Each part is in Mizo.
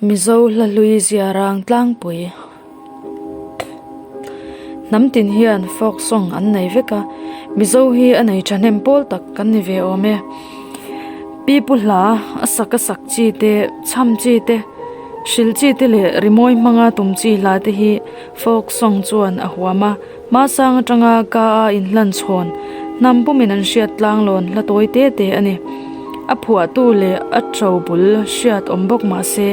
Mizo hla hlui zia rang tlangpui. Hnam tin hian folk song an nei vek a, Mizo hi a nei thahnem pawl tak kan ni ve awm e. Pi pu hla a sak a sak chi te, chham chi te, hril chi te leh rimawi hmanga tum chi hla te hi folk song chuan a huam a. Hmasang atanga ka a inhlan chhawn hnam pumin an hriat tlanglawn hla tawi te te a ni. A phuahtu leh a to bul hriat awm bawk mah se,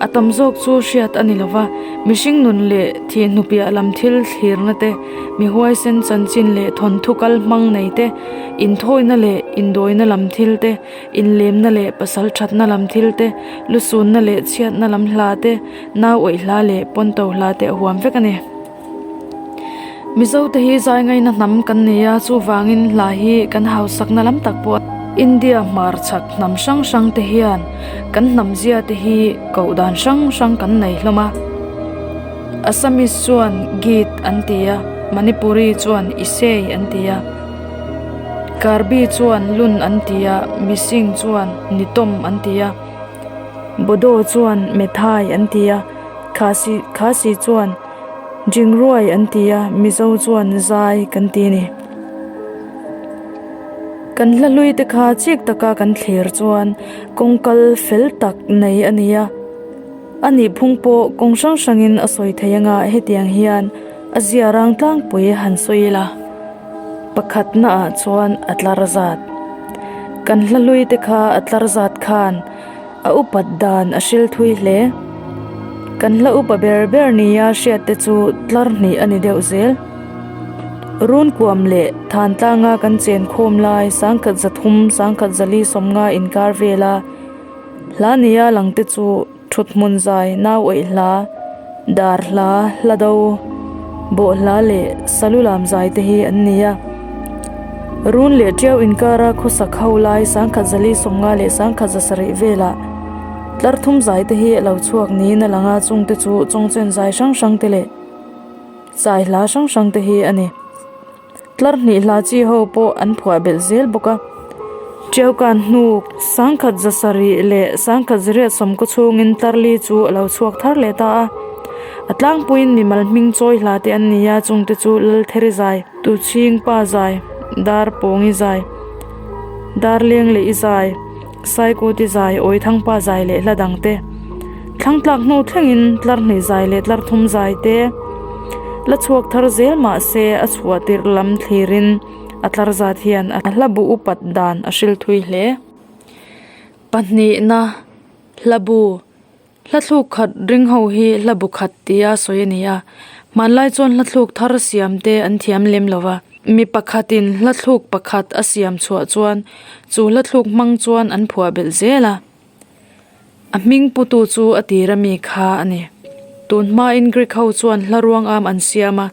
a tam zawk chu hriat a ni lo va, mihring nun leh thih hnupiah lam thil thlirna te, mi huaisen chanchin leh thawnthu kal hmang nei te, inthawina leh indawina lam thil te, inlemna leh pasal thatna lam thil te, lusunna leh chhiatna lam hla te, nau awih hla leh pawnto hla te a huam vek a ni. Mizo te hi zai ngaina hnam kan nei a, chuvangin hla hi kan hausakna lam tak pawh India hmarchhak hnam hrang hrang te hian kan hnam zia te hi koh dan hrang hrang kan nei hlawm a. Assamese chuan Geet an ti a, Manipuri chuan Isei an ti a, Karbi chuan Lun an ti a, Mising chuan Nitom an ti a, Bodo chuan Methai an ti a, Khasi Khasi chuan. Jingruai an ti a, Mizo chuan zai kan ti a ni. Kan hla hlui te kha chik taka kan thlir chuan kawng kal fel tak nei a ni a. A nih phung pawh kawng hrang hrangin a sawi thei anga hetiang hian a zia rang tlangpui han sawi ila. Pakhatna ah chuan a tlar zat. Kan hla hlui te kha a tlar zat khan. A upat dan a hril thui hle. Kan hla upa ber ber nia hriat te chu tlar hnih a ni deuh zel. Runkuam leh Thantlanga kan chen khawm lai sangkhat zathum sangkhat zali sawmnga inkar vela hla nia lang te chu thuthmun zai nau awih hla, dar hla, hla do, bawh hla leh salu lam zai te hi an ni a. Run leh tiau inkara khawsak ho lai sangkhat zali sawmnga leh sangkhat za sarih velah tlar thum zai te hi a lo chhuak niin a lang a, chung te chu chawngchen zai hrang hrang te leh chai hla hrang hrang te hi a ni. Tlar hnih hla chi ho pawh an phuah belh zel bawk a. Tiaukan hnuk sangkhat za sarih leh sangkhat zariat sawmkaw chhungin tlar li chu a lo chhuak thar leh ta a. A tlangpuiin mimal hming chawi hla te an ni a, chungte chu Laltheri zai, Tuchhing pa zai, Dar Pawngi zai, Dar Leng leh i zai, Saikuti zai, Awithang pa zai leh hla dang te. Thlang tlak hnu thlengin tlar hnih zai leh tlar thum zai te la chhuak thar zel mah se a chhuah tirh lam thlirin a tlar zat hian a hla bu upat dan a hril thui hle. Pahnihna, hla bu Hla thluk khat ring ho hi hla bu khat tia sawi a ni a, hmanlai chuan hla thluk thar siam te an thiam lem lo va. Mi pakhatin hla thluk pakhat a siam chhuah chuan chu hla thluk hmang chuan an phuah belh zel a. A hming putu chu a tir ami kha a ni. Tun hmain Greek ho chuan hla ruang am an siam a,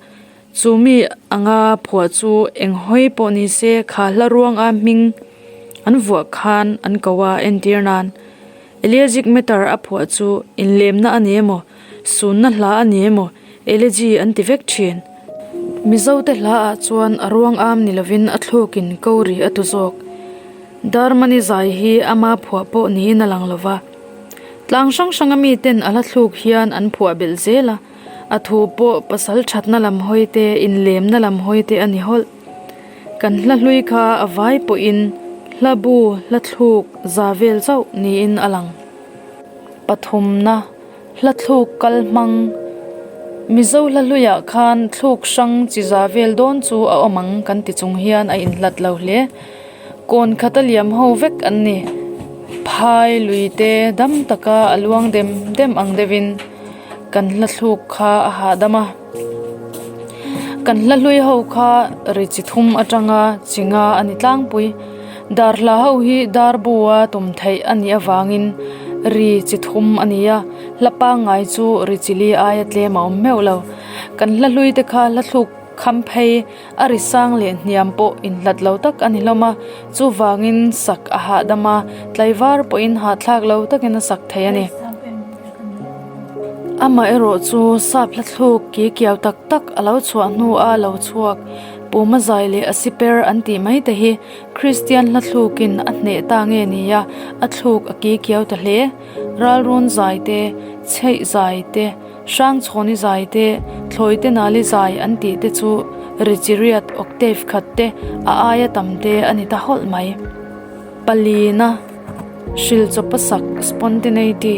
chu mi anga phuah chu eng hawi pawh ni se kha hla ruang am hming an vuah khan an ko a entir nan. Elegic meter a phuah chu inlemna a ni emaw, sunna hla a ni emaw, elegy an ti vek thin. Mizote hla ah chuan a ruang am ni lovin a thlukin ko ri a tu zawk. Darmani zai hi ama phuah pawh niin a lang lova. Tlang hrang hranga miten a hla thluk hian an phuah belh zel a, a thu pawh pasal thatna lam hawi te, inlemna lam hawi te a ni hawlh. Kan hla hlui kha a vai pawhin hla bu hla thluk za vel chauh niin a lang. Pathumna, hla thluk kal hmang. Mizo hla hluiah khan thluk hrang chi za vel dawn chu a awm ang kan ti chung hian a inhlat lo hle. Kawn khat a liam ho vek an ni. Phai lui te dam taka a luang dem dem ang deuhin kan hla thluk kha a hahdam a. Kan hla hlui ho kha ri chi thum atanga chi nga a ni tlangpui. Dar hla ho hi dar bua tum theih a nih avangin ri chi thum a ni a, hla pangngai chu ri chi li aia tlem a awm meuh lo. Kan hla hlui te kha hla thluk kham phei a ri sang leh hniam pawh inhlat lo tak a ni hlawm a, chuvangin sak a hahdam a, tlaivar pawhin hahthlak lo takin a sak thei a ni. Amaherawh chu sap hla thluk ki kiau tak tak a lo chhuah hnu a lo chhuak Puma zai leh a siper an tih mai te hi Kristian hla thlukin a hneh ta nge nia a thluk a ki kiau ta hle. Ralrawn zai te, Chheih zai te, Hrangchhawni zai te, Thlawite Nali zai an tih te chu ri chi riat, octave, khat te, a aia tam te a ni ta hawlh mai. Palina, Hrilchawpa sak, spontaneity,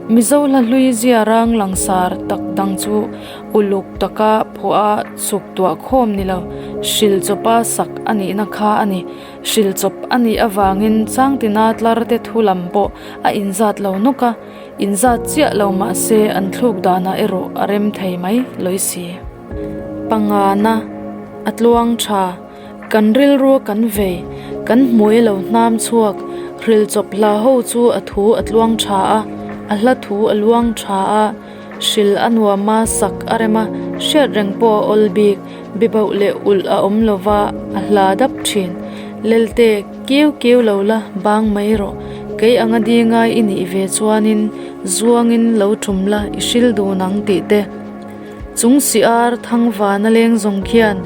Mizo hla hlui zia rang langsar tak dang chu uluk taka phuah a chhuk tuah khawm ni lo, hrilchawpa sak a nihna kha a ni. Hrilchawp a nih avangin changtina tlar te thu lam pawh a inzat lo nawk a, inzat chiah lo mah se an thluk danah erawh a rem thei mai lawi si. Pangana, A tluang tha. Kan rilru kan vei, kan hmui lo hnam chhuak, hril chawp hla ho chu a thu a tluang tha a, a hla thu a luang tha a, hril a nuam a, sak a rem a, hriat reng pawh a awl bik, bibauh leh ulh a awm lo va, a hla dap thin. Lelte, kiu kiu lo la, bang mai rawh, kei anga dingai i nih ve chuanin zuangin lo tum la, i hril dun ang tih te. Chung si ar thang vana leng zawng khian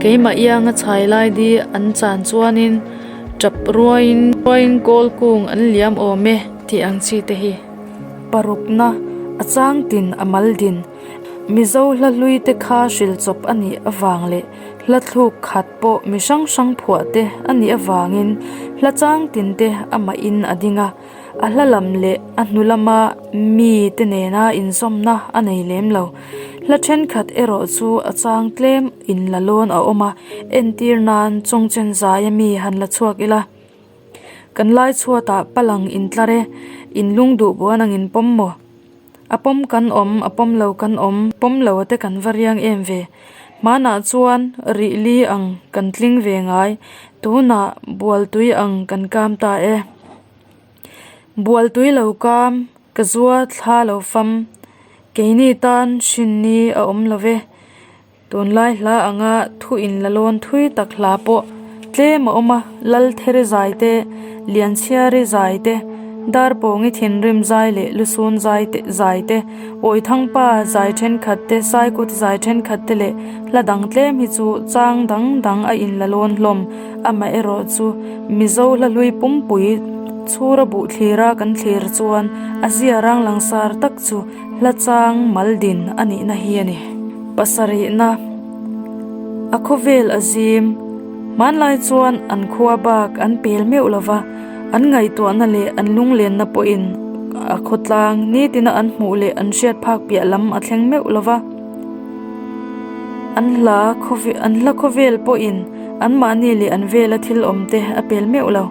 keimah ianga chhai lai di an chan chuanin tap ruaiin ruaiin kawl kung an liam awm e tih ang chi te hi. Parukna, a chang tin a mal din. Mizo hla hlui te kha hril chawp a nih avang leh hla thluk khat pawh mi hrang hrang phuah te a nih avangin hla chang tin te amahin a ding a. A hla lam leh a hnu lama mi te nena inzawmna a nei lem lo. Hla thenkhat erawh chu a chang tlem in la lawn a awm a, entir nan chawngchen zaia mi han la chhuak ila. Kan lai chhuatah palang intlar e, in lung duh buan ang in pawm maw? A pawm kan awm, a pawm lo kan awm, pawm lo a te kan va riang em ve. Hmanah chuan rih li ang kan tling ve ngai, tunah bualtui ang kan kam ta e. Bualtui lo kam, ka zua thla lo fam, keini tan hrinni a awm lo ve. Tunlai hla anga thu in la lawn thui tak hla pawh tlem a awm a, Laltheri zai te, Lianchhiari zai te, Darpawngi thinrim zai leh Lusun zai te zai te, Awithangpa zai thenkhat te, Saikut zai thenkhat te leh hla dang tlem hi chu chang dang dang a in la lawn hlawm. Amaherawh chu Mizo hla hlui pumpui chhura buh thlira kan thlir chuan a zia rang langsar tak chu hla chang mal din a nihna hi a ni. Pasarihna, A khawvel a zim. Hmanlai chuan an khua bak an pel meuh lo va, an ngaihtuahna leh an lunglenna pawhin a khawtlang nitina an hmuh leh an hriat phak piah lam a thleng meuh lo va. An hla an hla khawvel pawhin anmahni leh an vela thil awm te a pel meuh lo.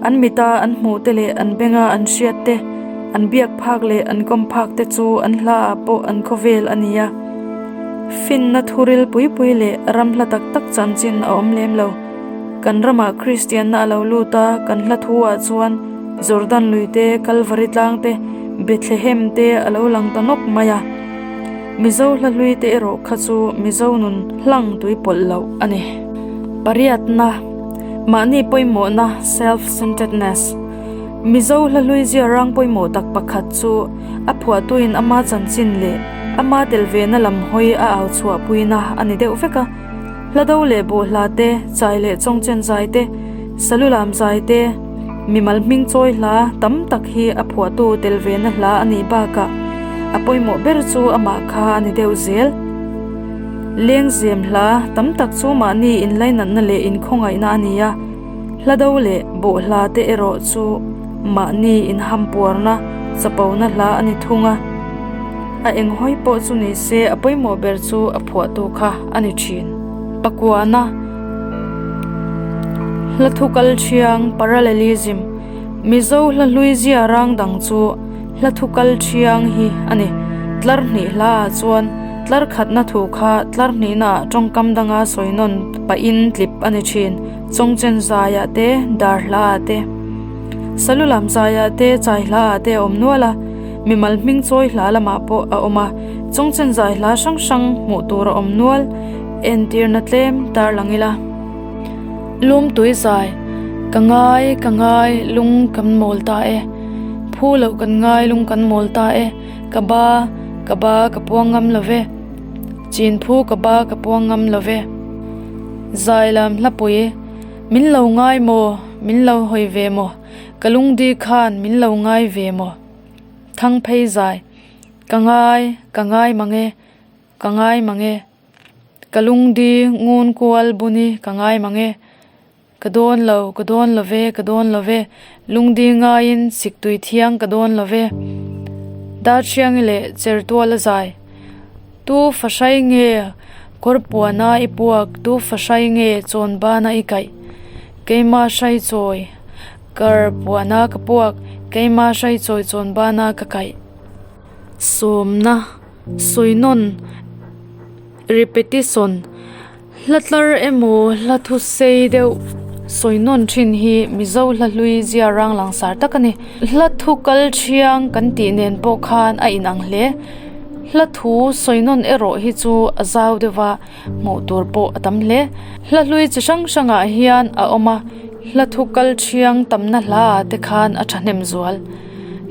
An mita an hmuh te leh an benga an hriat te, an biak phak leh an kawm phak te chu an hla ah pawh an khawvel a ni a. Finna thuril pui pui leh ram hla tak tak chanchin a awm lem lo. Kan ramah Kristianna a lo lut a, kan hla thu ah chuan Jordan lui te, Kalvari tlang te, Bethlehem te a lo lang ta nawk mai a. Mizo hla hlui te erawh kha chu Mizo nun hlang tui pawlh loh a ni. Pariatna, Mahni pawimawhna, Self-centeredness, Mizo hla hlui zia rang pawimawh tak pakhat chu a phuahtuin ama chanchin leh ama tel vena lam hawi a au chhuahpuina a ni deuh vek a. Hla do leh bawhhla te, chai leh chawngchen zai te, salulam zai te, mimal hming chawi hla tam tak hi a phuahtu tel vena hla a nih bakah a pawimawh ber chu amah kha a ni deuh zel. Lengzem hla tam tak chu mahni inlainatna leh inkhawngaihna a ni a, hla do leh bawhhla te erawh chu mahni inhampuarna, chapona hla a ni thung a. A eng hawi pawh chu ni se a pawimawh ber chu a phuahtu kha a ni thin. Pakuana, Hla thu kal thiang, Parallelism, Mizo hla hlui zia rang dang chu hla thu kal thiang hi a ni. Tlar hnih hla ah chuan tlar khatna thu kha tlar hnihna ah tawngkam danga sawi nawn pahin tlip a ni thin. Chawngchen zaiah te, dar hla ah te, salu lam zaiah te, chai hla ah te a awm nual a. Mimal hming chawi hla lamah pawh a awm a, chawngchen zai hla hrang hrang hmuh tur a awm nual, entirna tlem tarlang ila. Lum tui zai, Ka ngai, ka ngai, lung kan mawl ta e. Phu loh kan ngai, lung kan mawl ta e. Ka ba, ka ba, ka puang ngam lo ve. Chin phu ka ba, ka puang ngam lo ve. Zai lam hlapui, Min lo ngai maw, min lo hawi ve maw, ka lungdi khan min lo ngai ve maw. Thangphei zai, Ka ngai, ka ngai mang e, ka ngai mang e. Ka lungdi ngun kual buni ka ngai mang e. Ka dawn lo, ka dawn lo ve, ka dawn lo ve, lungdi ngaiin siktui thiang ka dawn lo ve. Darhriangi leh Chertual a zai. Tu fahrai nge kawr puana i puak, tu fahrai nge chawn bana i kaih. Keima hrai chawi kar puana ka puak, keima hrai chawi chawn bana ka kaih. Sawmna, Sawinawn, Repetition. Hla tlar emaw hla thu sei deuh sawi nawn thin hi Mizo hla hlui zia rang langsar tak a ni. Hla thu kal thiang kan tih nen pawh khan a inang hle. Hla thu sawi nawn erawh hi chu a zau deuh a, hmuh tur pawh a tam hle. Hla hlui chi hrang hrangah hian a awm a, hla thu kal thiang tamna hla ah te khan a thahnem zual.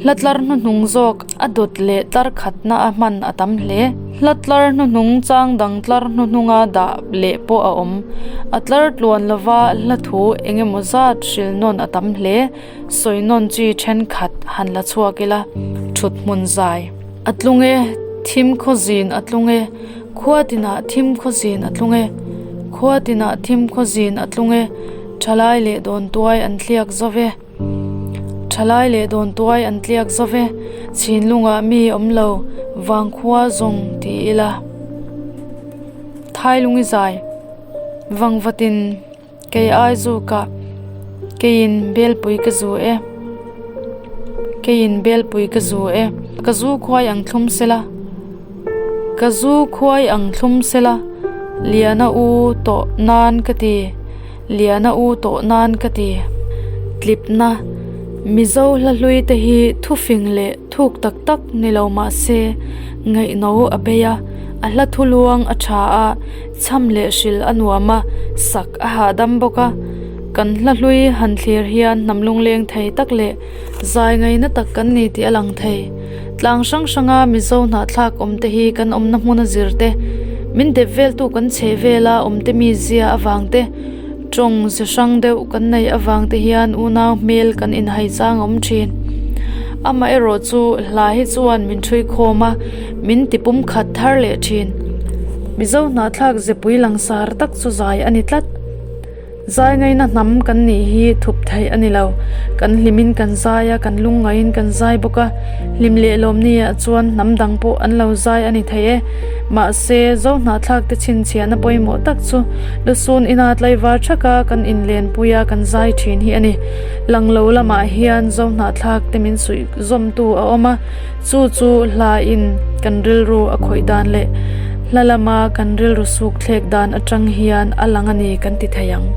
Hla tlar hnuhnung zawk a dawt leh tlar khatna a hman a tam hle. Hla tlar hnuhnung chang dang tlar hnuhnunga dah leh pawh a awm. A tlar tluan lova hla thu eng emaw zat hril nawn a tam hle. Sawi nawn chi thenkhat han la chhuak ila. Thut hmun zai a tlung e, thim khaw zin a tlung e, khua tinah thim khaw zin a tlung e, khua tinah thim khaw zin a tlung e, thalai leh dawntuai an thliak zo ve. Thalai leh dawntuai an tliak zo ve, chhinlungah mi awm lo, vangkhua zawng ti ila. Thailungi zai, Vangvatin kei ai zukah keiin belpui ka zu e, keiin belpui ka zu e, ka zu khuai ang thlum sela, ka zu khuai ang thlum sela, Liana u tawh nan ka ti. Liana u tawh nan ka ti. Tlipna, Mizo hla hlui te hi thufing leh thuk tak tak ni lo mah se, ngaihno a bei a, a hla thu luang a tha a, chham leh hril a nuam a, sak a hahdam bawk a. Kan hla hlui han thlir hian hnam lungleng thei tak leh zai ngaihna tak kan ni tih a lang thei. Tlang hrang hranga Mizo hnahthlak awm te hi kan awmna hmuna zir te, min dep veltu kan chheh vela awm te mizia avang te, tawng ze hrang deuh kan neih avang te hian unau hmel kan inhai chang a awm thin. Amaherawh chu hla hi chuan min thui khawm a, min ti pum khat thar leh thin. Mizo hnahthlak zepui langsar tak chu zai a ni tlat. Zai ngaina hnam kan nih hi thup theih a ni lo. Kan hlimin kan zai a, kan lungngaiin kan zai bawk a. Hlim leh lawmni ah chuan hnam dang pawh an lo zai a ni thei e. Mahse, zo hnahthlak te chhinchhiahna pawimawh tak chu lusun ina tlaivar thaka kan inlenpui a kan zai thin hi a ni. Lang lo lamah hian zo hnahthlak te min suih zawmtu a awm a, chu chu hla in kan rilru a khawih dan leh hla lama kan rilru suk thlek dan atang hian a lang a ni kan ti thei ang.